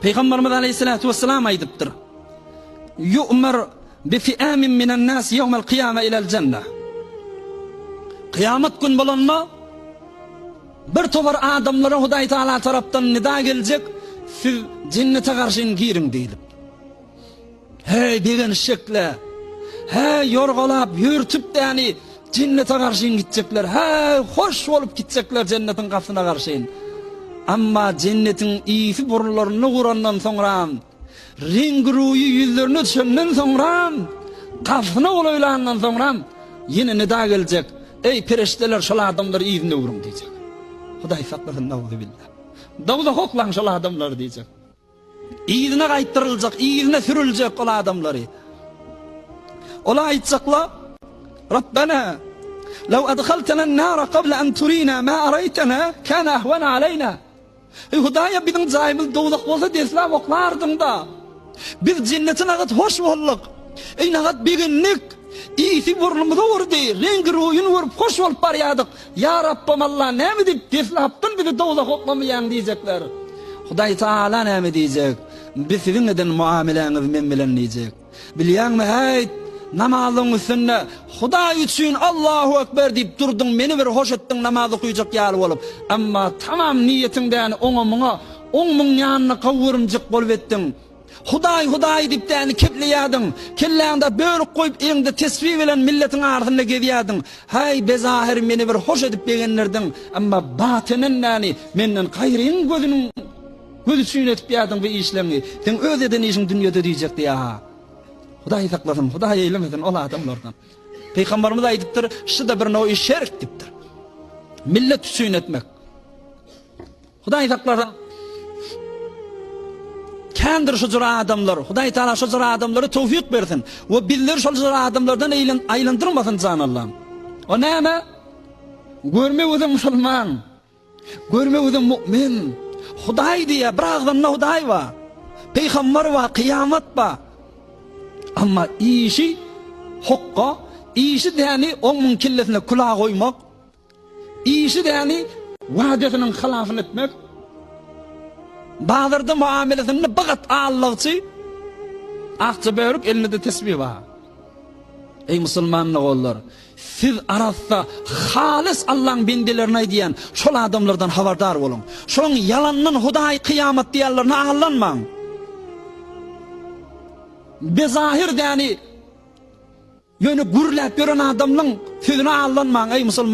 Pygamberimiz aleýhissalatu wessalam aýdypdyr. Yu'mar bi fi'amin minan nas yawmal qiyama ilal janna. Kyýamat gün bolanda bir topar adamlara Hudaý Taala tarapdan nida geljek, siz jennete garşyn giriň diýilip. Heý, begenişjekler. Heý, ýorgalap, ýörtüp däni jennete garşyn gitjekler. Heý, hoş bolup gitjekler jennetiň gapysyna garşyn. Amma jennetiň ysy burunlaryna urandan soňram, reňgi-ruýy ýüzlerine düşenden soňram, gapysyna golaýlandan soňram, ýene nida geljek, Eý, perişdeler, şol adamlary yzyna öwrüň diýjek. Hudaý saklasyn, nauzubillah. Dowzaha oklaň şol adamlary diýjek. Yzyna gaýtdyryljak, yzyna sürüljek ol adamlary. Olar aýtjaklar, Rabbena, law adhaltana an-nara qabla an turina ma araytana kana ahwana aleyna. Eý Hudaýa biziň jaýymyz dowzah bolsa deslap oklardyň-da. Biz jennete nagat hoş bolduk. Eý nagat begendik. Ysy burnumyza urdy, reňgi-ruýuny görüp hoş bolup barýardyk. Ýa Rabbym Allah näme diýip deslapdan bizi dowzaha oklamaýaň diýjekler. Hudaý Taala näme diýjek? Bi siziň eden muameläňiz men bilen diýjek. Bilýäňmi häýt, namazyň üstünde Hudaý üçin Allahu Ekber diýip durduň meni bir hoş etdiň namaz okyjak ýaly bolup. Emma tamam niýetiň däni oňa muňa, oň muň ýanyna gowurymjyk bolup etdiň. Hudaý, Hudaý diýip däni kepleýärdiň. Kelläňde börük goýup, eliňde tesbi bilen milletiň arasynda gezýärdiň. Häý, bezahyr meni bir hoş edip begendirdiň, emma batynan däni menden gaýryň gözüniň gözi üçin edipýärdiň bu işleňi. Seň öz eden işiň dünýede diýjek diýýär-ha. Hudaý saklasyn, Hudaý eýlemesin ol adamlardan. Pygamberimiz aýdypdyr, Şu-da bir nowy şerk diýipdir. Millet üçin etmek. Hudaý saklasyn. Kändir şu jür adamlar. Hudaý Taala şu jür adamlara towfik bersin we bizleri şol jür adamlardan eýlen aýlandyrmasyn jan Allam. O näme? Görme göze musulman. Görme göze mu'min. Hudaý diýýär, bir agzynda Hudaý bar. Pygamber bar, kyýamat bar. Amma işi hokga, işi däni oň muň kellesine külah goýmak, Işi däni wadasynyň hylafyny etmek, bazarda muamelesinde bir gat allagçy, akja börük elinde-de tesbi bar. Eý musulman doganlar, siz arassa halys Allaň bendelerine aýdýan şol adamlardan habardar boluň. Şolaň ýalandan Hudaý kyýamat diýenlerine aldanmaň. Bezahir däni Ýöne gürläp ýören adamlaň sözüne aldanmaň eý musulman.